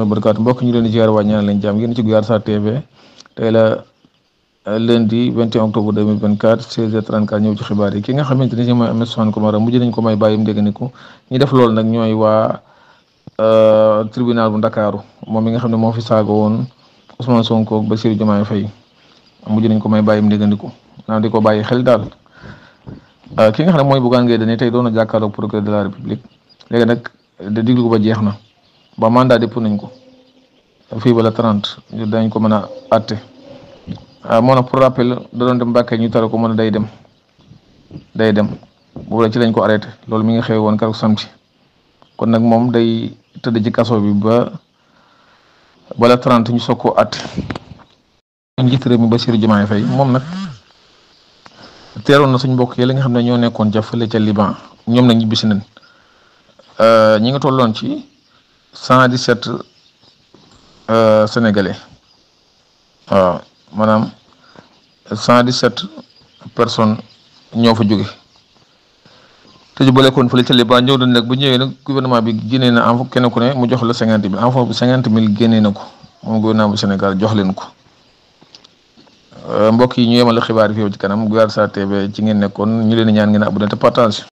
wa barakaatu mbokk ñu leen di ziar waa ñaan leen jàmm yéen ci Guyaar Sarr TV tey la lundi 21 octobre 2024 16h34 ñëw ci xibaar yi ki nga xamante ni si mooy Ahmed Suzanne Camara mujj nañ ko may bàyyim ndégganiku ñi def loolu nag ñooy waa tribunal bu Ndakaaru moom mi nga xam ne moo fi saaga woon Ousmane Sonko ak Bassirou Diomaye Faye mujj nañ ko may bàyyim ndégganiku naa di ko bàyyi xel daal ki nga xam ne mooy Bougane Gueye Dany tey doon na jàkkaarloog procureur de la République léegi nag de diglu ko ba jeex na ba mandat dépp nañ ko fii ba la 30 dañ ko mën a àtte moo nag pour rappel da doon dem Mbàkke ñu tere ko mën a day dem boobu la ci lañ ko arrêté loolu mi ngi xew woon keroog samedi kon nag moom day tëdd ci kaso bi ba la 30 ñu soog koo àtte njiit réew mi Bassirou Diomaye Faye moom nag teeroon na suñ mbokk yi la nga xam ne ñoo nekkoon ca fële ca Liban ñoom nag ñibbisi nañ ñi nga tolloon ci 117 sénégalais waaw maanaam 117 personnes ñoo fa jóge te ju balekoon fële ca Liban ñëw nañ nag bu ñëwee nag gouvernement bi génnee na en kenn ku ne mu jox la 50 000 enveloppe bu 50 000 génnee na ko moom gouvernement bu Sénégal jox leen ko mbokk yi ñu yemal xibaar yi fi ci kanam Guyaar Sarr TV ci ngeen nekkoon ñu leen ñaan ngeen abonné te partage